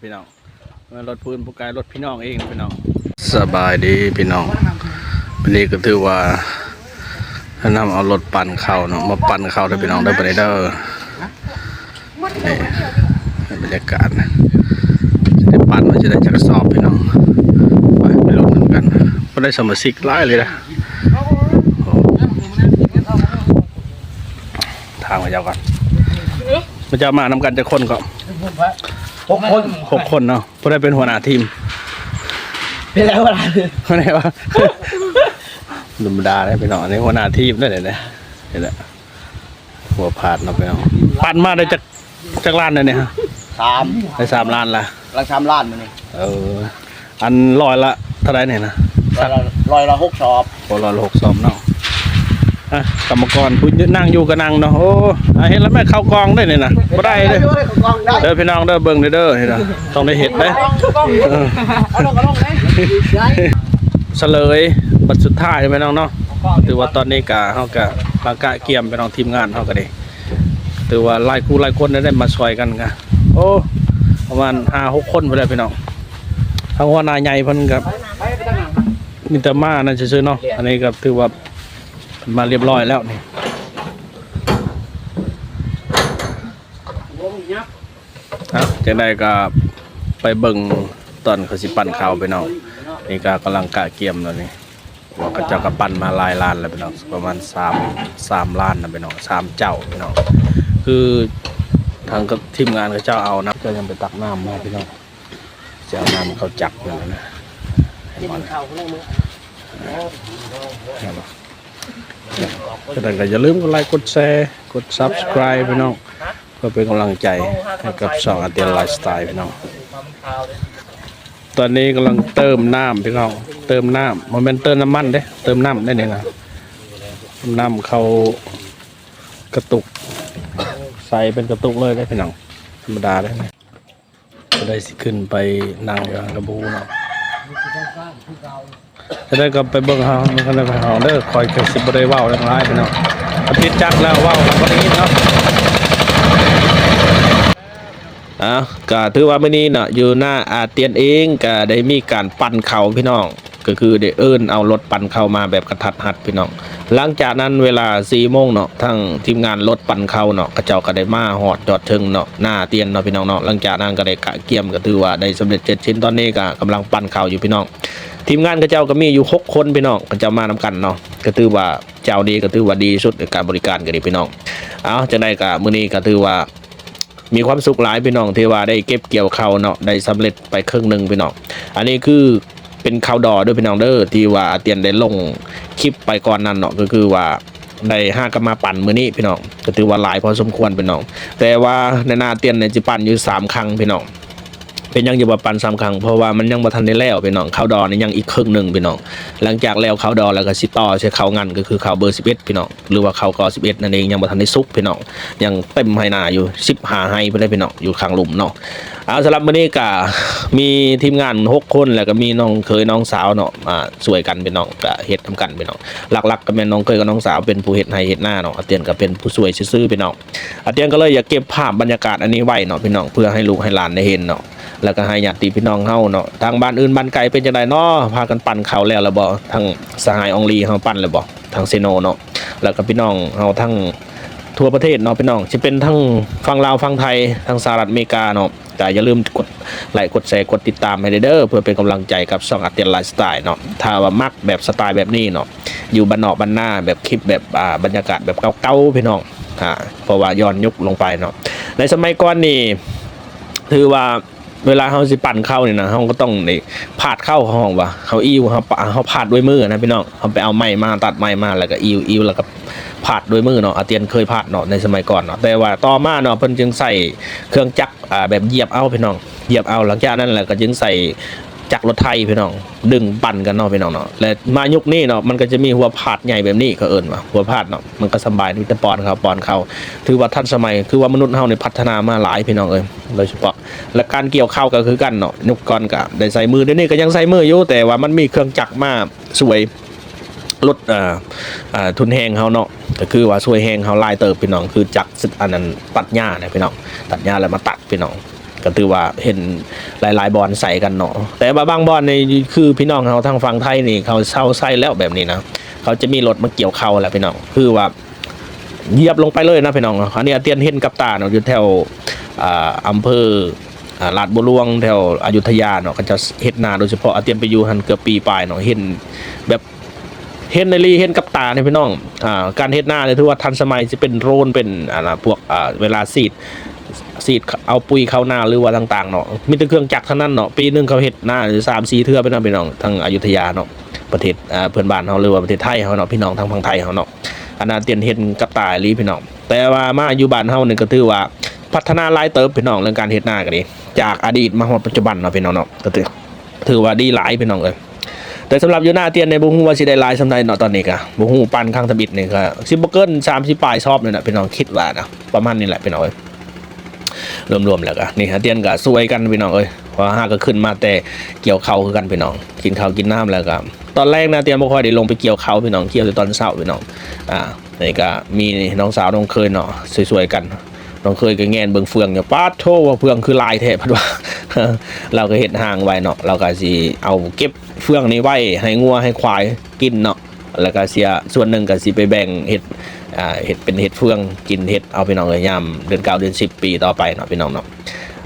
ພີ່ນ້ອງ ລົດຜູ້ອື່ນບໍ່ກາຍ ລົດພີ່ນ້ອງເອງພີ່ນ້ອງ. ສະບາຍດີພີ່ນ້ອງ ວັນນີ້ກໍຖືວ່ານຳເອົາລົດປັ່ນເຂົ້າເນາະ ມາປັ່ນເຂົ້າເດີພີ່ນ້ອງເດີ ບັດນີ້ເດີ. ນີ້ບັນຍາກາດ ຊິໄດ້ປັ່ນວ່າຊິໄດ້ຈັກສອບພີ່ນ້ອງ ໄປ ໄປລຸ້ນນຳກັນ ບໍ່ໄດ້ສະມາຊິກຫຼາຍເລີຍນະ. ໂອ້ ຖາມເຂົາເຈົ້າກ່ອນ ເຂົາເຈົ້າມານຳກັນຈັກຄົນກໍ? ຫົກຄົນ ຫົກຄົນເນາະ. ຜູ້ໃດເປັນຫົວໜ້າທີມ? ເປັນແລ້ວ ບໍ່ໄດ້ວ່າ ທຳມະດາເດ້ພີ່ນ້ອງ ອັນນີ້ຫົວໜ້າທີມເດ້ນີ້ ນີ້ແຫຼະ ຫົວພາດເນາະພີ່ນ້ອງ. ປັ່ນມາໄດ້ຈັກ ຈັກລ້ານແລ້ວນີ້? ສາມ ໄດ້ສາມລ້ານລະ ຫຼັກສາມລ້ານມື້ນີ້. ເອີ ອັນຮ້ອຍລະເທົ່າໃດນີ້ນະ? ຮ້ອຍລະ ຮ້ອຍລະຫົກສອບ. ໂອ້ ຮ້ອຍລະຫົກສອບເນາະ. ອ່ະ ກຳມະກອນຜູ້ນັ່ງຢູ່ກໍນັ່ງເນາະ. ໂອ້ ອ່ະ ເຮັດແລ້ວແມ່ເຂົ້າກ່ອງໄດ້ນີ້ນະ ບໍ່ໄດ້ເດ້ ເດີພີ່ນ້ອງເດີ ເບິ່ງເດີ ເດີ ຕ້ອງໄດ້ເຮັດເດ້. ເອີ ສະເຫຼີຍບັດສຸດທ້າຍແມ່ນ້ອງເນາະ. ຖືວ່າຕອນນີ້ກະ ເຮົາກະມາກະກຽມພີ່ນ້ອງ ທີມງານເຮົາກະດີ ຖືວ່າຫຼາຍຄູ່ຫຼາຍຄົນໄດ້ມາຊ່ອຍກັນກະ ໂອ້ ປະມານຫ້າຫົກຄົນພຸ້ນແຫຼະພີ່ນ້ອງ. ທາງຫົວໜ້າໃຫຍ່ເພິ່ນກະມີແຕ່ມານັ້ນຊື່ໆເນາະ. ອັນນີ້ກະຖືວ່າມາລຽບຮ້ອຍແລ້ວນີ້. ເອົ້າ ຈັ່ງໃດກໍໄປເບິ່ງຕອນເຂົາຊິປັ່ນເຂົ້າພີ່ນ້ອງ. ນີ້ກໍກຳລັງກະກຽມແລ້ວນີ້ ວ່າເຂົາເຈົ້າກໍປັ່ນມາຫຼາຍລ້ານແລ້ວພີ່ນ້ອງ ປະມານສາມ ສາມລ້ານນະພີ່ນ້ອງ ສາມເຈົ້າພີ່ນ້ອງ. ຄືທາງທີມງານເຂົາເຈົ້າເອົານຳ ເຈົ້າຍັງໄປຕັກນ້ຳມາພີ່ນ້ອງ ຊິເອົານ້ຳເຂົ້າຈັກນັ້ນນະ ເຫັນບໍ່ນະ? ເຫັນບໍ່? ສະນັ້ນກໍຢ່າລືມກົດໄລກົດແຊ ກົດ Subscribe ພີ່ນ້ອງ ເພື່ອເປັນກຳລັງໃຈໃຫ້ກັບຊ່ອງອາຕຽນໄລຟ໌ສະໄຕລ໌ພີ່ນ້ອງ. ຕອນນີ້ກຳລັງເຕີມນ້ຳພີ່ນ້ອງ ເຕີມນ້ຳ ບໍ່ແມ່ນເຕີມນ້ຳມັນເດ້ ເຕີມນ້ຳໄດ້ນີ້ນະ. ນ້ຳເຂົ້າກະຕຸກ ໃສ່ເປັນກະຕຸກເລີຍເດ້ພີ່ນ້ອງ ທຳມະດາເດ້. ຈະໄດ້ຊິຂຶ້ນໄປນັ່ງຢູ່ຫັ້ນກໍບໍ່ຮູ້ເນາະ. ຈະໄດ້ກໍໄປເບິ່ງເຮົານຳກັນເດີພີ່ນ້ອງເດີ. ຂ້ອຍກໍຊິບໍ່ໄດ້ເວົ້າຫຍັງຫຼາຍພີ່ນ້ອງ ເອົາປິດຈັກແລ້ວເວົ້າກໍບໍ່ໄດ້ຍິນເນາະ. ອ່າ ກໍຖືວ່າມື້ນີ້ເນາະ ຢູ່ໜ້າອາຕຽນເອງກໍໄດ້ມີການປັ່ນເຂົ້າພີ່ນ້ອງ. ກໍຄືໄດ້ເອີ້ນເອົາລົດປັ່ນເຂົ້າມາແບບກະທັດຮັດພີ່ນ້ອງ. ຫຼັງຈາກນັ້ນເວລາສີ່ໂມງເນາະ ທາງທີມງານລົດປັ່ນເຂົ້າເນາະ ເຂົາເຈົ້າກໍໄດ້ມາຮອດຈອດເຖິງເນາະ ໜ້າອາຕຽນເນາະພີ່ນ້ອງເນາະ. ຫຼັງຈາກນັ້ນກໍໄດ້ກະກຽມ ກໍຖືວ່າໄດ້ສຳເລັດເສັດສິ້ນ. ຕອນນີ້ກໍກຳລັງປັ່ນເຂົ້າຢູ່ພີ່ນ້ອງ. ທີມງານເຂົາເຈົ້າກໍມີຢູ່ຫົກຄົນພີ່ນ້ອງ ເຂົາເຈົ້າມານຳກັນເນາະ. ກໍຖືວ່າເຈົ້ານີ້ກໍຖືວ່າດີທີ່ສຸດ ໃນການບໍລິການກໍດີພີ່ນ້ອງ. ເອົາ ຈັ່ງໃດກໍມື້ນີ້ກໍຖືວ່າ ມີຄວາມສຸກຫຼາຍພີ່ນ້ອງ ທີ່ວ່າໄດ້ເກັບກ່ຽວເຂົ້າເນາະ ໄດ້ສຳເລັດໄປເຄິ່ງໜຶ່ງພີ່ນ້ອງ. ອັນນີ້ຄືເປັນເຂົ້າດໍ້ເດີພີ່ນ້ອງເດີ ທີ່ວ່າອາຕຽນໄດ້ລົງຄລິບໄປກ່ອນນັ້ນເນາະ ກໍຄືວ່າໄດ້ຫາກັນມາປັ່ນມື້ນີ້ພີ່ນ້ອງ ກໍຖືວ່າຫຼາຍພໍສົມຄວນພີ່ນ້ອງ. ແຕ່ວ່າໃນໜ້າອາຕຽນນີ້ຊິປັ່ນຢູ່ສາມຄັ້ງພີ່ນ້ອງ. ເປັນຫຍັງຈຶ່ງວ່າປັ່ນສາມຄັ້ງ? ເພາະວ່າມັນຍັງບໍ່ທັນໄດ້ແລ້ວພີ່ນ້ອງ ເຂົ້າດໍ້ນີ້ຍັງອີກເຄິ່ງໜຶ່ງພີ່ນ້ອງ. ຫຼັງຈາກແລ້ວເຂົ້າດໍ້ແລ້ວກໍຊິຕໍ່ໃສ່ເຂົ້າງັນ ກໍຄືເຂົ້າເບີສິບເອັດພີ່ນ້ອງ ຫຼືວ່າເຂົ້າກໍສິບເອັດນັ້ນເອງ ຍັງບໍ່ທັນໄດ້ສຸກພີ່ນ້ອງ ຍັງເຕັມໄຮ່ນາຢູ່ ສິບຫ້າໄຮ່ພຸ້ນເດ້ພີ່ນ້ອງ ຢູ່ຂ້າງລຸ່ມເນາະ. ເອົາ ສຳລັບມື້ນີ້ກະມີທີມງານຫົກຄົນ ແລ້ວກະມີນ້ອງເຂີຍນ້ອງສາວເນາະ ມາຊ່ວຍກັນພີ່ນ້ອງ ກະເຮັດນຳກັນພີ່ນ້ອງ. ຫຼັກໆກະແມ່ນນ້ອງເຂີຍກັບນ້ອງສາວເປັນຜູ້ເຮັດໄຮ່ເຮັດນາເນາະ ອາຕຽນກະເປັນຜູ້ຊ່ວຍຊື່ໆພີ່ນ້ອງ. ອາຕຽນກະເລີຍຢາກເກັບພາບບັນຍາກາດອັນນີ້ໄວ້ເນາະພີ່ນ້ອງ ເພື່ອໃຫ້ລູກໃຫ້ຫຼານໄດ້ເຫັນເນາະ ແລ້ວກະໃຫ້ຍາດຕິພີ່ນ້ອງເຮົາເນາະ ທາງບ້ານອື່ນບ້ານໄກເປັນຈັ່ງໃດເນາະ ພາກັນປັ່ນເຂົ້າແລ້ວລະບໍ່? ທາງສະຫາຍອອງລີເຮົາປັ່ນແລ້ວບໍ່? ທາງເຊໂນເນາະ ແລ້ວກໍພີ່ນ້ອງເຮົາທັງທົ່ວປະເທດເນາະພີ່ນ້ອງ ຊິເປັນທັງຝັ່ງລາວ ຝັ່ງໄທ ທັງສະຫະລັດອາເມລິກາເນາະ ກໍຢ່າລືມກົດໄລກ໌ ກົດແຊ ກົດຕິດຕາມໃຫ້ແດ່ເດີ ເພື່ອເປັນກຳລັງໃຈກັບຊ່ອງອາຕຽນໄລຟ໌ສະໄຕລ໌ເນາະ. ຖ້າວ່າມັກແບບສະໄຕລ໌ແບບນີ້ເນາະ ຢູ່ບ້ານນອກບ້ານນາ ແບບຄລິບແບບ ອ່າ ບັນຍາກາດແບບເກົ່າໆ ພີ່ນ້ອງ ອ່າ ເພາະວ່າຍ້ອນຍຸກລົງໄປເນາະ ໃນສະໄໝກ່ອນນີ້ ຖືວ່າ ເວລາເຮົາຊິປັ່ນເຂົ້ານີ້ນະ ເຮົາກໍຕ້ອງໄດ້ພາດເຂົ້າ ເຮົາວ່າເຮົາອີ່ວ ເຮົາປະ ເຮົາພາດດ້ວຍມືນະພີ່ນ້ອງ ເຮົາໄປເອົາໄມ້ມາ ຕັດໄມ້ມາ ແລ້ວກໍອີ່ວ ອີ່ວ ແລ້ວກໍພາດດ້ວຍມືເນາະ. ອາຕຽນເຄີຍພາດເນາະ ໃນສະໄໝກ່ອນເນາະ ແຕ່ວ່າຕໍ່ມາເນາະ ເພິ່ນຈຶ່ງໃຊ້ເຄື່ອງຈັກ ອ່າ ແບບຢຽບເອົາພີ່ນ້ອງ ຢຽບເອົາ. ຫຼັງຈາກນັ້ນແລ້ວກໍຈຶ່ງໃຊ້ຈັກລົດໄຖພີ່ນ້ອງ ດຶງປັ່ນກັນເນາະພີ່ນ້ອງເນາະ. ແລະມາຍຸກນີ້ເນາະ ມັນກໍຈະມີຫົວພາດໃຫຍ່ແບບນີ້ ເຂົາເອີ້ນວ່າຫົວພາດເນາະ ມັນກໍສະບາຍ ມີແຕ່ປ້ອນເຂົ້າ ປ້ອນເຂົ້າ ຖືວ່າທັນສະໄໝ ຄືວ່າມະນຸດເຮົານີ້ພັດທະນາມາຫຼາຍພີ່ນ້ອງເອີຍ ໂດຍສະເພາະ ແລະການກ່ຽວເຂົ້າກໍຄືກັນເນາະ ຍຸກກ່ອນກໍໄດ້ໃຊ້ມື ດຽວນີ້ກໍຍັງໃຊ້ມືຢູ່ ແຕ່ວ່າມັນມີເຄື່ອງຈັກມາຊ່ວຍ ລົດ ເອີ ເອີ ທຶນແຮງເຮົາເນາະ ກໍຄືວ່າຊ່ວຍແຮງເຮົາຫຼາຍເຕີບພີ່ນ້ອງ ຄືຈັກ ອັນນັ້ນຕັດຫຍ້ານະພີ່ນ້ອງ ຕັດຫຍ້າແລ້ວມາຕັດພີ່ນ້ອງ ກ ກໍຖືວ່າເຫັນຫຼາຍໆບ່ອນໃສ່ກັນເນາະ. ແຕ່ວ່າບາງບ່ອນນີ້ ຄືພີ່ນ້ອງເຮົາທາງຝັ່ງໄທນີ້ ເຂົາເຊົາໃສ່ແລ້ວແບບນີ້ນະ, ເຂົາຈະມີລົດມາກ່ຽວເຂົ້າແລ້ວພີ່ນ້ອງ, ຄືວ່າຢຽບລົງໄປເລີຍນະພີ່ນ້ອງເນາະ. ອັນນີ້ອາຕຽນເຫັນກັບຕາເນາະ ຢູ່ແຖວ ອ່າ ອຳເພີ ອ່າ ລາດບັວຫຼວງ ແຖວອະຍຸດທະຍາເນາະ, ເຂົາເຈົ້າເຮັດນາໂດຍສະເພາະ. ອາຕຽນໄປຢູ່ຫັ້ນເກືອບປີປາຍເນາະ, ເຫັນແບບ ເຫັນອີ່ຫຼີ ເຫັນກັບຕານີ້ພີ່ນ້ອງ. ອ່າ ການເຮັດນານີ້ຖືວ່າທັນສະໄໝ, ຊິເປັນໂດຣນ ເປັນ ອັນນ່າ ພວກ ອ່າ ເວລາສີດ ສີດເອົາປຸຍເຂົ້ານາ ຫຼືວ່າຕ່າງໆເນາະ, ມີແຕ່ເຄື່ອງຈັກທັງນັ້ນເນາະ. ປີໜຶ່ງເຂົາເຮັດນາສາມສີ່ເທື່ອພີ່ນ້ອງ, ພີ່ນ້ອງທາງອະຍຸດທະຍາເນາະ, ປະເທດ ອ່າ ເພື່ອນບ້ານເຮົາ ຫຼືວ່າປະເທດໄທເຮົາເນາະ, ພີ່ນ້ອງທາງຝັ່ງໄທເຮົາເນາະ. ອັນນັ້ນອາຕຽນເຫັນກັບຕາອີ່ຫຼີພີ່ນ້ອງ. ແຕ່ວ່າມາຢູ່ບ້ານເຮົານີ້ກໍຖືວ່າພັດທະນາຫຼາຍເຕີບພີ່ນ້ອງ, ເລື່ອງການເຮັດນາກໍດີ, ຈາກອະດີດມາຮອດປັດຈຸບັນເນາະພີ່ນ້ອງເນາະ, ກໍຖື ຖືວ່າດີຫຼາຍພີ່ນ້ອງເອີຍ. ແຕ່ສຳລັບຢູ່ນາອາຕຽນນີ້ ບໍ່ຮູ້ວ່າຊິໄດ້ຫຼາຍສ່ຳໃດເນາະ, ຕອນນີ້ກະບໍ່ຮູ້, ປານຄັ້ງທຳອິດນີ້ກະຊິບໍ່ເກີນສາມສິບປາຍຊອບນີ້ແຫຼະພີ່ນ້ອງ, ຄິດວ່ານະ ປະມານນີ້ແຫຼະພີ່ນ້ອງເອີຍ. ລວມໆແລ້ວກະນີ້ ອາຕຽນກະຊ່ວຍກັນພີ່ນ້ອງເອີຍ, ເພາະວ່າຫາກໍຂຶ້ນມາແຕ່ກ່ຽວເຂົ້າຄືກັນພີ່ນ້ອງ, ກິນເຂົ້າກິນນ້ຳແລ້ວກະ ຕອນແລງນະ ອາຕຽນບໍ່ຄ່ອຍໄດ້ລົງໄປກ່ຽວເຂົ້າພີ່ນ້ອງ, ກ່ຽວແຕ່ຕອນເຊົ້າພີ່ນ້ອງ. ອ່າ ນີ້ກະມີນ້ອງສາວນ້ອງເຂີຍເນາະ ຊ່ວຍໆກັນ. ນ້ອງເຂີຍກໍແງນເບິ່ງເຟືອງຢູ່, ປາດໂທ້ ວ່າເຟືອງຄືຫຼາຍແທ້ ເພິ່ນວ່າ. ລາວກໍເຮັດຮ່າງໄວ້ເນາະ, ລາວກໍຊິເອົາເກັບເຟືອງນີ້ໄວ້ໃຫ້ງົວໃຫ້ຄວາຍກິນເນາະ, ແລ້ວກໍເສຍສ່ວນໜຶ່ງກໍຊິໄປແບ່ງເຮັດ ອ່າ ເຮັດເປັນເຫັດເຟືອງກິນເຫັດເອົາ ພີ່ນ້ອງເອີຍ, ຍາມເດືອນເກົ້າເດືອນສິບປີຕໍ່ໄປເນາະ ພີ່ນ້ອງເນາະ.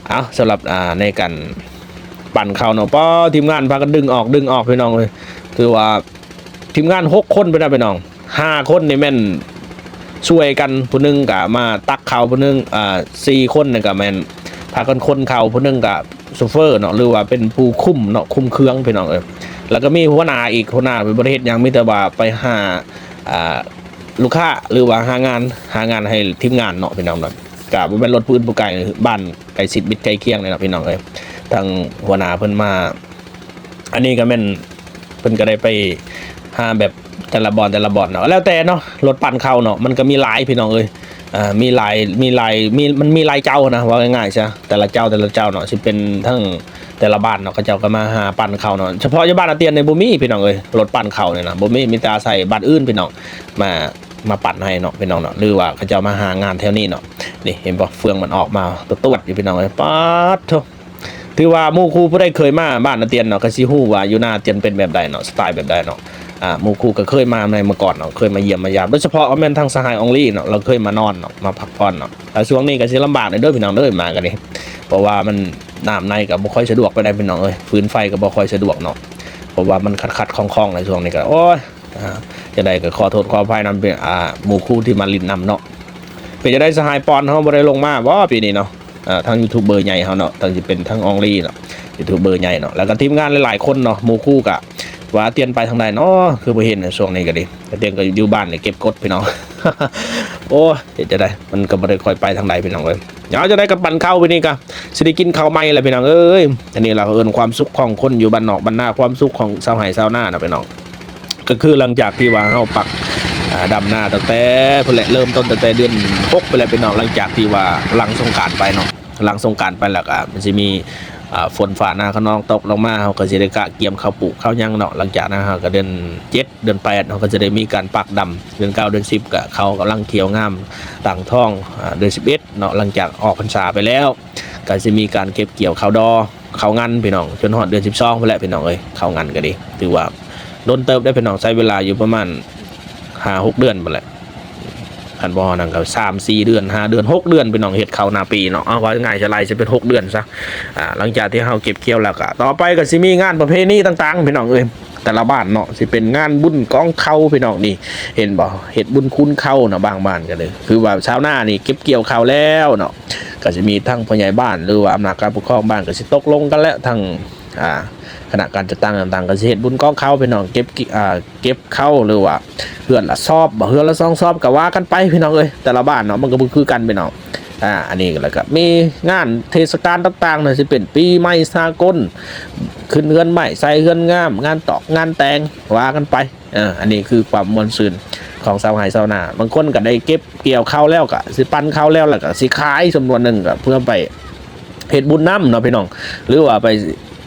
ເອົາ ສຳລັບ ອ່າ ໃນການປັ່ນເຂົ້າເນາະ, ປ້າ ທີມງານພາກັນດຶງອອກ ດຶງອອກ ພີ່ນ້ອງເອີຍ. ຖືວ່າທີມງານຫົກຄົນໄປນະ ພີ່ນ້ອງ. ຫ້າຄົນນີ້ແມ່ນຊ່ວຍກັນ, ຜູ້ໜຶ່ງກະມາຕັກເຂົ້າ, ຜູ້ໜຶ່ງ ອ່າ ສີ່ຄົນນີ້ກະແມ່ນພາກັນຂົນເຂົ້າ, ຜູ້ໜຶ່ງກະໂຊເຟີເນາະ ຫຼືວ່າເປັນຜູ້ຄຸມເນາະ, ຄຸມເຄື່ອງ ພີ່ນ້ອງເອີຍ. ແລ້ວກໍມີຫົວໜ້າອີກ, ຫົວໜ້າເພິ່ນບໍ່ໄດ້ເຮັດຫຍັງ, ມີແຕ່ວ່າໄປຫາ ອ່າ ລູກຄ້າ ຫຼືວ່າຫາງານ ຫາງານໃຫ້ທີມງານເນາະ ພີ່ນ້ອງເນາະ. ກະບໍ່ແມ່ນລົດຜູ້ອື່ນຜູ້ໄກ, ບ້ານໃກ້ຊິດມິດໃກ້ຄຽງນີ້ເນາະ ພີ່ນ້ອງເອີຍ. ທາງຫົວໜ້າເພິ່ນມາ ອັນນີ້ກໍແມ່ນເພິ່ນກໍໄດ້ໄປຫາແບບແຕ່ລະບ່ອນ ແຕ່ລະບ່ອນເນາະ, ແລ້ວແຕ່ເນາະ, ລົດປັ່ນເຂົ້າເນາະ ມັນກໍມີຫຼາຍ ພີ່ນ້ອງເອີຍ. ອ່າ ມີຫຼາຍ ມີຫຼາຍ ມີ ມັນມີຫຼາຍເຈົ້ານະ ເວົ້າງ່າຍໆຊະ, ແຕ່ລະເຈົ້າ ແຕ່ລະເຈົ້າເນາະ, ຊິເປັນທັງແຕ່ລະບ້ານເນາະ, ເຂົາເຈົ້າກໍມາຫາປັ່ນເຂົ້າເນາະ. ສະເພາະຢູ່ບ້ານອາຕຽນນີ້ບໍ່ມີ ພີ່ນ້ອງເອີຍ, ລົດປັ່ນເຂົ້ານີ້ນະ ບໍ່ມີ, ມີແຕ່ອາໄສບ້ານອື່ນ ພີ່ນ້ອງ ມາ ມາປັ່ນໃຫ້ເນາະ ພີ່ນ້ອງເນາະ, ຫຼືວ່າເຂົາເຈົ້າມາຫາງານແຖວນີ້ເນາະ. ນີ້ເຫັນບໍ່, ເຟືອງມັນອອກມາຕວດໆຢູ່ ພີ່ນ້ອງເອີຍ, ປາດໂທ້. ຖືວ່າໝູ່ຄູ່ຜູ້ໃດເຄີຍມາບ້ານອາຕຽນເນາະ ກໍຊິຮູ້ວ່າຢູ່ນາອາຕຽນເປັນແບບໃດເນາະ, ສະໄຕແບບໃດເນາະ. ອ່າ ໝູ່ຄູ່ກໍເຄີຍມາໃນເມື່ອກ່ອນເນາະ, ເຄີຍມາຢ້ຽມມາຢາມ, ໂດຍສະເພາະແມ່ນທາງສະຫາຍອອງລີເນາະ, ລາວເຄີຍມານອນເນາະ, ມາພັກຜ່ອນເນາະ. ແຕ່ຊ່ວງນີ້ກໍຊິລຳບາກແດ່ເດີ ພີ່ນ້ອງເດີ, ມາກັນນີ້ ເພາະວ່າມັນ ນ້ຳໃນກໍບໍ່ຄ່ອຍສະດວກປານໃດ ພີ່ນ້ອງເອີຍ, ຟືນໄຟກໍບໍ່ຄ່ອຍສະດວກເນາະ, ເພາະວ່າມັນຂັດໆຂ້ອງໆ ໃນຊ່ວງນີ້ກໍ ໂອ້ຍ ອ່າ ຈັ່ງໃດກໍຂໍໂທດຂໍອະໄພນຳ ອ່າ ໝູ່ຄູ່ທີ່ມາຫຼິ້ນນຳເນາະ. ເປັນຈັ່ງໃດສະຫາຍປອນເຮົາບໍ່ໄດ້ລົງມາບໍ່ປີນີ້ເນາະ? ອ່າ ທາງຢູທູບເບີໃຫຍ່ເຮົາເນາະ, ທັງຊິເປັນທາງອອງລີເນາະ, ຢູທູບເບີໃຫຍ່ເນາະ, ແລ້ວກໍທີມງານຫຼາຍໆຄົນເນາະ, ໝູ່ຄູ່ກະວ່າອາຕຽນໄປທາງໃດເນາະ ຄືບໍ່ເຫັນໃນຊ່ວງນີ້ກໍດີ. ອາຕຽນກໍຢູ່ບ້ານນີ້ເກັບກົດ ພີ່ນ້ອງ, ໂອ້ຍ ເຮັດຈັ່ງໃດ ມັນກໍບໍ່ໄດ້ຄ່ອຍໄປທາງໃດ ພີ່ນ້ອງເອີຍ. ເອົາ ຈັ່ງໃດກໍປັນເຂົ້າ ປີນີ້ກໍຊິໄດ້ກິນເຂົ້າໃໝ່ແຫຼະ ພີ່ນ້ອງເອີຍ. ອັນນີ້ລະເອີ້ນຄວາມສຸກຂອງຄົນຢູ່ບ້ານນອກບ້ານນາ, ຄວາມສຸກຂອງຊາວໄຮ່ຊາວນານະ ພີ່ນ້ອງ. ກໍຄືຫຼັງຈາກທີ່ວ່າເຮົາປັກ ອ່າ ດຳນາຕັ້ງແຕ່ພຸ້ນແຫຼະ, ເລີ່ມຕົ້ນຕັ້ງແຕ່ເດືອນຫົກພຸ້ນແຫຼະ ພີ່ນ້ອງ, ຫຼັງຈາກທີ່ວ່າຫຼັງສົງການໄປເນາະ, ຫຼັງສົງການໄປແລ້ວກໍມັນຊິມີ ອ່າ ຝົນຟ້ານາຂະນອງຕົກລົງມາ, ເຮົາກໍຊິໄດ້ກະກຽມເຂົ້າປູກເຂົ້າຫຍັງເນາະ. ຫຼັງຈາກນັ້ນເຮົາກໍເດືອນເຈັດ ເດືອນແປດ ເຮົາກໍຈະໄດ້ມີການປັກດຳ, ເດືອນເກົ້າ ເດືອນສິບ ກໍເຂົ້າກຳລັງຂຽວງາມຕັ້ງທ້ອງ. ອ່າ ເດືອນສິບເອັດເນາະ, ຫຼັງຈາກອອກພັນສາໄປແລ້ວ ກໍຊິມີການເກັບກ່ຽວເຂົ້າດໍ ເຂົ້າງັນ ພີ່ນ້ອງ, ຈົນຮອດເດືອນສິບສອງພຸ້ນແຫຼະ ພີ່ນ້ອງເອີຍ. ເຂົ້າງັນກໍດີ ຖືວ່າດົນເຕີບໄດ໋ ພີ່ນ້ອງ, ໃຊ້ເວລາຢູ່ປະມານຫ້າຫົກເດືອນພຸ້ນແຫຼະ. ຄັນບໍ່ນັ້ນກໍສາມສີ່ເດືອນ ຫ້າເດືອນ ຫົກເດືອນ ພີ່ນ້ອງ, ເຮັດເຂົ້ານາປີເນາະ. ເອົາ ເວົ້າງ່າຍໆ ສະໄລຈະເປັນຫົກເດືອນຊະ. ອ່າ ຫຼັງຈາກທີ່ເຮົາເກັບກ່ຽວແລ້ວ ກໍຕໍ່ໄປກໍຊິມີງານປະເພນີຕ່າງໆ ພີ່ນ້ອງເອີຍ, ແຕ່ລະບ້ານເນາະ, ຊິເປັນງານບຸນກອງເຂົ້າ ພີ່ນ້ອງ. ນີ້ເຫັນບໍ່, ເຮັດບຸນຄູນເຂົ້າເນາະ, ບາງບ້ານກໍເລີຍ ຄືວ່າຊາວນານີ້ເກັບກ່ຽວເຂົ້າແລ້ວເນາະ, ກໍຊິມີທັງຜູ້ໃຫຍ່ບ້ານ ຫຼືວ່າອຳນາດການປົກຄອງບ້ານ ກໍຊິຕົກລົງກັນແລ້ວ, ທັງ ອ່າ ຄະນະການຈັດຕັ້ງຕ່າງໆ ກໍຊິເຮັດບຸນກອງເຂົ້າ ພີ່ນ້ອງ, ເກັບ ອ່າ ເກັບເຂົ້າ ຫຼືວ່າເຮືອນລະຊອບ ເຮືອນລະສອງຊອບ ກໍວ່າກັນໄປ ພີ່ນ້ອງເອີຍ. ແຕ່ລະບ້ານເນາະ ມັນກໍບໍ່ຄືກັນ ພີ່ນ້ອງ. ອ່າ ອັນນີ້ກໍ ແລ້ວກໍມີງານເທດສະການຕ່າງໆນະ, ຊິເປັນປີໃໝ່ສາກົນ, ຂຶ້ນເຮືອນໃໝ່, ໃສ່ເຮືອນງາມ, ງານຕອກງານແຕ່ງ, ວ່າກັນໄປ. ເອີ ອັນນີ້ຄືຄວາມມ່ວນຊື່ນຂອງຊາວໄຮ່ຊາວນາ. ບາງຄົນກໍໄດ້ເກັບກ່ຽວເຂົ້າແລ້ວ ກໍຊິປັ່ນເຂົ້າແລ້ວ ແລ້ວກໍຊິຂາຍຈຳນວນໜຶ່ງ ກໍເພື່ອໄປເຮັດບຸນນຳເນາະ ພີ່ນ້ອງ, ຫຼືວ່າໄປ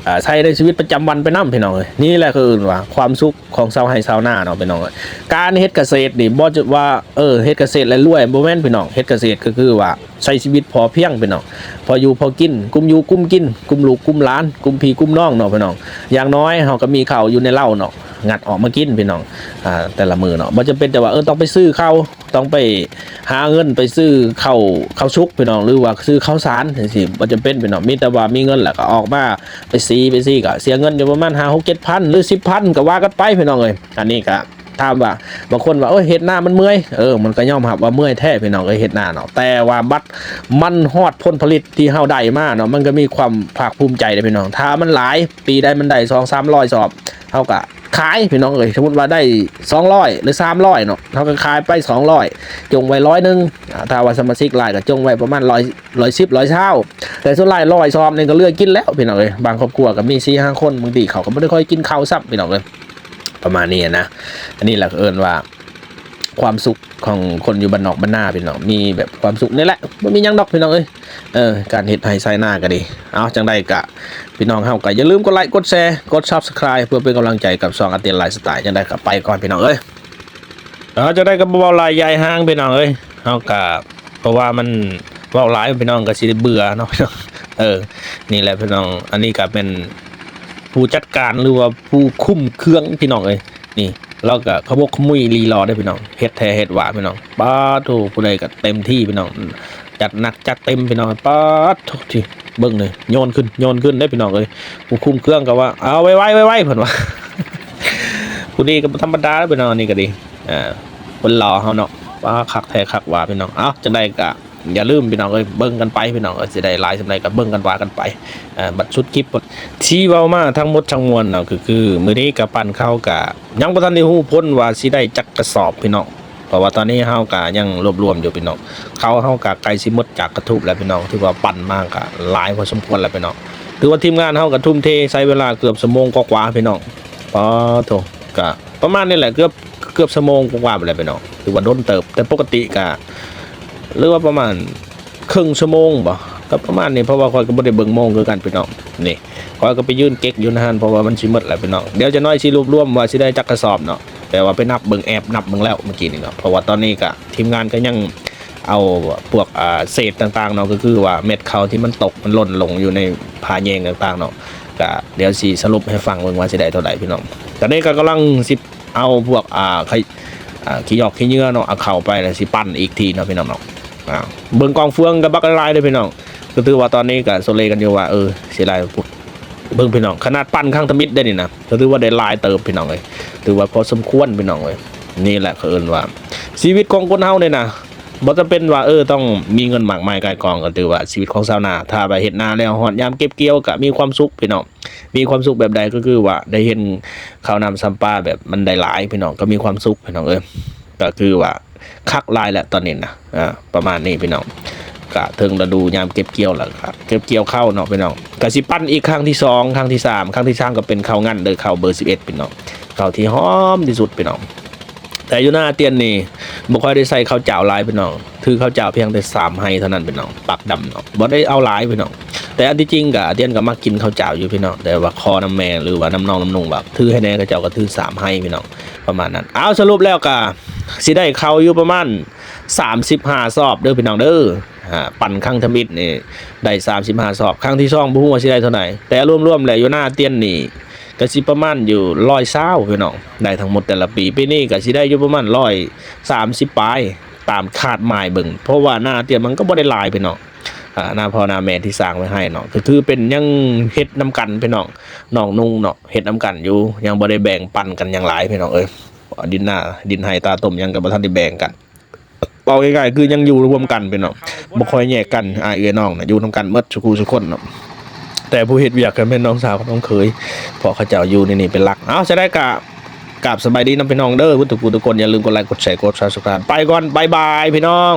ອ່າ ໃຊ້ໃນຊີວິດປະຈຳວັນໄປນຳ ພີ່ນ້ອງເອີຍ. ນີ້ແຫຼະຄືເອີ້ນວ່າຄວາມສຸກຂອງຊາວໄຮ່ຊາວນາເນາະ ພີ່ນ້ອງເອີຍ. ການເຮັດກະເສດນີ້ບໍ່ຈະວ່າ ເອີ ເຮັດກະເສດແລ້ວລວຍ ບໍ່ແມ່ນ ພີ່ນ້ອງ. ເຮັດກະເສດກໍຄືວ່າໃຊ້ຊີວິດພໍພຽງ ພີ່ນ້ອງ, ພໍຢູ່ພໍກິນ, ກຸມຢູ່ກຸມກິນ, ກຸມລູກກຸມຫຼານ, ກຸມພີ່ກຸມນ້ອງເນາະ ພີ່ນ້ອງ. ຢ່າງໜ້ອຍເຮົາກໍມີເຂົ້າຢູ່ໃນເລົາເນາະ ງັດອອກມາກິນ ພີ່ນ້ອງ. ອ່າ ແຕ່ລະມື້ເນາະ ບໍ່ຈຳເປັນແຕ່ວ່າ ເອີ ຕ້ອງໄປຊື້ເຂົ້າ ຕ້ອງໄປຫາເງິນໄປຊື້ເຂົ້າ ເຂົ້າສຸກ ພີ່ນ້ອງ, ຫຼືວ່າຊື້ເຂົ້າສານຈັ່ງຊີ້ ບໍ່ຈຳເປັນ ພີ່ນ້ອງ. ມີແຕ່ວ່າມີເງິນແລ້ວກໍອອກມາໄປສີ ໄປສີ ກໍເສຍເງິນຢູ່ປະມານຫ້າ ຫົກ ເຈັດພັນ ຫຼື ສິບພັນ ກໍວ່າກັນໄປ ພີ່ນ້ອງເອີຍ. ອັນນີ້ກໍຖາມວ່າ ບາງຄົນວ່າ ໂອ້ຍ ເຮັດນາມັນເມື່ອຍ. ເອີ ມັນກໍຍອມຮັບວ່າເມື່ອຍແທ້ ພີ່ນ້ອງເອີຍ ເຮັດນາເນາະ, ແຕ່ວ່າບັດມັນຮອດຜົນຜະລິດທີ່ເຮົາໄດ້ມາເນາະ ມັນກໍມີຄວາມພາກພູມໃຈເດ້ ພີ່ນ້ອງ. ຖ້າມັນຫຼາຍ ປີໃດມັນໄດ້ສອງສາມຮ້ອຍສອບ ເຮົາກໍຂາຍ ພີ່ນ້ອງເອີຍ. ສົມມຸດວ່າໄດ້ສອງຮ້ອຍ ຫຼື ສາມຮ້ອຍເນາະ ເຮົາກໍຂາຍໄປສອງຮ້ອຍ ຈົ່ງໄວ້ຮ້ອຍໜຶ່ງ. ອ່າ ຖ້າວ່າສະມາຊິກຫຼາຍກໍຈົ່ງໄວ້ປະມານຮ້ອຍ ຮ້ອຍສິບ ຮ້ອຍຊາວ ແຕ່ສ່ວນຫຼາຍຮ້ອຍສອບນີ້ກໍເຫຼືອກິນແລ້ວ ພີ່ນ້ອງເອີຍ. ບາງຄອບຄົວກໍມີສີ່ຫ້າຄົນ ບາງທີເຂົາກໍບໍ່ໄດ້ຄ່ອຍກິນເຂົ້າຊ້ຳ ພີ່ນ້ອງເອີຍ ປະມານນີ້ນະ. ອັນນີ້ແຫຼະເອີ້ນວ່າຄວາມສຸກຂອງຄົນຢູ່ບ້ານນອກບ້ານນາ ພີ່ນ້ອງ, ມີແບບຄວາມສຸກນີ້ແຫຼະ ບໍ່ມີຫຍັງດອກ ພີ່ນ້ອງເອີຍ. ເອີ ການເຮັດໄຮ່ໄຖນາກໍດີ. ເອົາ ຈັ່ງໃດກໍ ພີ່ນ້ອງເຮົາກໍຢ່າລືມກົດໄລ ກົດແຊ ກົດ Subscribe ເພື່ອເປັນກຳລັງໃຈກັບຊ່ອງອາເຕຍໄລຟ໌ສະໄຕ. ຈັ່ງໃດກໍໄປກ່ອນ ພີ່ນ້ອງເອີຍ. ເອົາ ຈັ່ງໃດກໍບໍ່ເວົ້າຫຼາຍຢາຍຫ່າງ ພີ່ນ້ອງເອີຍ. ເຮົາກໍ ເພາະວ່າມັນເວົ້າຫຼາຍ ພີ່ນ້ອງກໍຊິໄດ້ເບື່ອເນາະ ພີ່ນ້ອງ. ເອີ ນີ້ແຫຼະ ພີ່ນ້ອງ, ອັນນີ້ກໍແມ່ນຜູ້ຈັດການ ຫຼືວ່າຜູ້ຄຸມເຄື່ອງ ພີ່ນ້ອງເອີຍ. ນີ້ລາວກໍຂະໝົກຂະມຸຍລີລໍເດ້ ພີ່ນ້ອງ, ເຮັດແທ້ເຮັດວ່າ ພີ່ນ້ອງ. ປາໂທ້ ຜູ້ໃດກໍເຕັມທີ່ ພີ່ນ້ອງ, ຈັດໜັກຈັດເຕັມ ພີ່ນ້ອງ. ປາໂທ້ ເບິ່ງເດີ ໂຍນຂຶ້ນໂຍນຂຶ້ນເດ້ ພີ່ນ້ອງເອີຍ. ຜູ້ຄຸມເຄື່ອງກໍວ່າ ເອົາໄວໆ ໄວໆ ເພິ່ນວ່າ. ຜູ້ນີ້ກໍບໍ່ທຳມະດາເດ້ ພີ່ນ້ອງ, ອັນນີ້ກໍດີ. ອ່າ ຄົນຫຼໍ່ເຮົາເນາະ ປາ ຄັກແທ້ຄັກວ່າ ພີ່ນ້ອງ. ເອົາ ຈັ່ງໃດກໍຢ່າລືມ ພີ່ນ້ອງເອີຍ ເບິ່ງກັນໄປ ພີ່ນ້ອງເອີຍ, ຊິໄດ້ຫຼາຍສ່ຳໃດກໍເບິ່ງກັນວ່າກັນໄປ. ເອີ ບັດສຸດຄລິບ ທີ່ເວົ້າມາທັງໝົດທັງມວນເນາະ ກໍຄືມື້ນີ້ກໍປັ່ນເຂົ້າ ກໍຍັງບໍ່ທັນໄດ້ຮູ້ຜົນວ່າຊິໄດ້ຈັກກະສອບ ພີ່ນ້ອງ, ເພາະວ່າຕອນນີ້ເຮົາກໍຍັງລວບລວມຢູ່ ພີ່ນ້ອງ. ເຂົ້າເຮົາກໍໃກ້ຊິໝົດຈາກກະທຸບແລ້ວ ພີ່ນ້ອງ, ຖືວ່າປັ່ນມາກໍຫຼາຍພໍສົມຄວນແລ້ວ ພີ່ນ້ອງ. ຖືວ່າທີມງານເຮົາກໍທຸ່ມເທໃຊ້ເວລາເກືອບຊົ່ວໂມງກວ່າໆ ພີ່ນ້ອງ. ປາໂທ້ ກໍປະມານນີ້ແຫຼະ ເກືອບ ເກືອບຊົ່ວໂມງກວ່າໆ ໄປແລ້ວ ພີ່ນ້ອງ, ຖືວ່າດົນເຕີບ. ແຕ່ປົກກະຕິກະ ຫຼືວ່າປະມານເຄິ່ງຊົ່ວໂມງບໍ ກໍປະມານນີ້, ເພາະວ່າຂ້ອຍກໍບໍ່ໄດ້ເບິ່ງໂມງຄືກັນ ພີ່ນ້ອງ. ນີ້ ຂ້ອຍກໍໄປຢືນເກັກຢູ່ຫັ້ນ ເພາະວ່າມັນຊິໝົດແລ້ວ ພີ່ນ້ອງ. ດຽວຈັກໜ້ອຍຊິລວບລວມວ່າຊິໄດ້ຈັກກະສອບເນາະ, ແຕ່ວ່າໄປນັບເບິ່ງ ແອບນັບເບິ່ງແລ້ວມື້ກີ້ນີ້ເນາະ, ເພາະວ່າຕອນນີ້ກໍທີມງານກໍຍັງ ເອົາພວກ ອ່າ ເສດຕ່າງໆເນາະ, ກໍຄືວ່າເມັດເຂົ້າທີ່ມັນຕົກມັນຫຼົ່ນລົງຢູ່ໃນຜາແຍງຕ່າງໆເນາະ, ກະດຽວຊິສະຫຼຸບໃຫ້ຟັງເບິ່ງວ່າຊິໄດ້ເທົ່າໃດ ພີ່ນ້ອງ. ຕອນນີ້ກໍກຳລັງຊິເອົາພວກ ອ່າ ຂີ້ ອ່າ ຂີ້ຫຍອກຂີ້ເຫຍື້ອເນາະ, ເອົາເຂົ້າໄປແລ້ວຊິປັ່ນອີກທີເນາະ ພີ່ນ້ອງເນາະ. ອ່າ ເບິ່ງກອງເຟືອງກໍບັກຫຼາຍເດ້ ພີ່ນ້ອງ, ກໍຖືວ່າຕອນນີ້ກໍໂຊເລກັນຢູ່ວ່າ ເອີ ຊິຫຼາຍ. ເບິ່ງ ພີ່ນ້ອງ, ຂະໜາດປັ່ນຄັ້ງທຳອິດໄດ້ນີ້ນະ ກໍຖືວ່າໄດ້ຫຼາຍເຕີບ ພີ່ນ້ອງເອີຍ, ຖືວ່າພໍສົມຄວນ ພີ່ນ້ອງເອີຍ. ນີ້ແຫຼະເຂົາເອີ້ນວ່າຊີວິດຂອງຄົນເຮົານີ້ນະ ບໍ່ຈຳເປັນວ່າ ເອີ ຕ້ອງມີເງິນມາກມາຍກ່າຍກອງ, ກໍຖືວ່າຊີວິດຂອງຊາວນາ ຖ້າວ່າເຮັດນາແລ້ວຮອດຍາມເກັບກ່ຽວກໍມີຄວາມສຸກ ພີ່ນ້ອງ. ມີຄວາມສຸກແບບໃດ? ກໍຄືວ່າໄດ້ເຫັນເຂົ້ານ້ຳຊຳປາແບບມັນໄດ້ຫຼາຍ ພີ່ນ້ອງ, ກໍມີຄວາມສຸກ ພີ່ນ້ອງເອີຍ. ກໍຄືວ່າຄັກຫຼາຍແຫຼະຕອນນີ້ນະ, ອ່າ ປະມານນີ້ ພີ່ນ້ອງ. ກະເຖິງລະດູຍາມເກັບກ່ຽວແລ້ວ, ກະເກັບກ່ຽວເຂົ້າເນາະ ພີ່ນ້ອງ, ກະຊິປັ່ນອີກຄັ້ງທີສອງ ຄັ້ງທີສາມ. ຄັ້ງທີສາມກໍເປັນເຂົ້າງັນເດີ, ເຂົ້າເບີສິບເອັດ ພີ່ນ້ອງ, ເຂົ້າທີ່ຫອມທີ່ສຸດ ພີ່ນ້ອງ. ແຕ່ຢູ່ນາອາຕຽນນີ້ບໍ່ຄ່ອຍໄດ້ໃສ່ເຂົ້າຈ້າວຫຼາຍ ພີ່ນ້ອງ, ຖືເຂົ້າຈ້າວພຽງແຕ່ສາມໄຮ່ເທົ່ານັ້ນ ພີ່ນ້ອງ, ປາກດຳເນາະ, ບໍ່ໄດ້ເອົາຫຼາຍ ພີ່ນ້ອງ. ແຕ່ອັນທີ່ຈິງກະອາຕຽນກໍມັກກິນເຂົ້າຈ້າວຢູ່ ພີ່ນ້ອງ, ແຕ່ວ່າຂໍນຳແມ່ ຫຼືວ່ານຳນ້ອງນຳນຸ່ງວ່າຖືໃຫ້ແດ່, ເຂົາເຈົ້າກໍຖືສາມໄຮ່ ພີ່ນ້ອງ, ປະມານນັ້ນ. ເອົາ ສະຫຼຸບແລ້ວກະຊິໄດ້ເຂົ້າຢູ່ປະມານສາມສິບຫ້າສອບເດີ ພີ່ນ້ອງເດີ. ອ່າ ປັ່ນຄັ້ງທຳອິດນີ້ໄດ້ສາມສິບຫ້າສອບ, ຄັ້ງທີສອງບໍ່ຮູ້ວ່າຊິໄດ້ເທົ່າໃດ, ແຕ່ລວມໆແລ້ວຢູ່ນາອາຕຽນນີ້ ກໍຊິປະມານຢູ່ຮ້ອຍຊາວ ພີ່ນ້ອງ, ໄດ້ທັງໝົດແຕ່ລະປີ. ປີນີ້ກໍຊິໄດ້ຢູ່ປະມານຮ້ອຍສາມສິບປາຍ ຕາມຄາດໝາຍເບິ່ງ, ເພາະວ່ານາອາຕຽນມັນກໍບໍ່ໄດ້ຫຼາຍ ພີ່ນ້ອງ. ອ່າ ນາພໍ່ນາແມ່ທີ່ສ້າງໄວ້ໃຫ້ເນາະ ກໍຖືເປັນຍັງເຮັດນຳກັນ ພີ່ນ້ອງ, ນ້ອງນຸ່ງເນາະ ເຮັດນຳກັນຢູ່, ຍັງບໍ່ໄດ້ແບ່ງປັນກັນຫຍັງຫຼາຍ ພີ່ນ້ອງເອີຍ. ດິນນາ ດິນໄຮ່ຕາຕົມຫຍັງກໍບໍ່ທັນໄດ້ແບ່ງກັນ. ເວົ້າງ່າຍໆ ຄືຍັງຢູ່ລວມກັນ ພີ່ນ້ອງ, ບໍ່ຄ່ອຍແຍກກັນ. ອ້າຍເອື້ອຍນ້ອງນະ ຢູ່ນຳກັນໝົດ ສູ່ຄູ່ສູ່ຄົນເນາະ, ແຕ່ຜູ້ເຮັດວຽກກໍແມ່ນນ້ອງສາວກັບນ້ອງເຂີຍ, ເພາະເຂົາເຈົ້າຢູ່ໃນນີ້ເປັນຫຼັກ. ເອົາ ຈັ່ງໃດກໍກາບສະບາຍດີນຳ ພີ່ນ້ອງເດີ ເບິດທຸກຜູ້ທຸກຄົນ. ຢ່າລືມກົດໄລ ກົດແຊ ກົດ Subscribe. ໄປກ່ອນ ບາຍບາຍ ພີ່ນ້ອງ.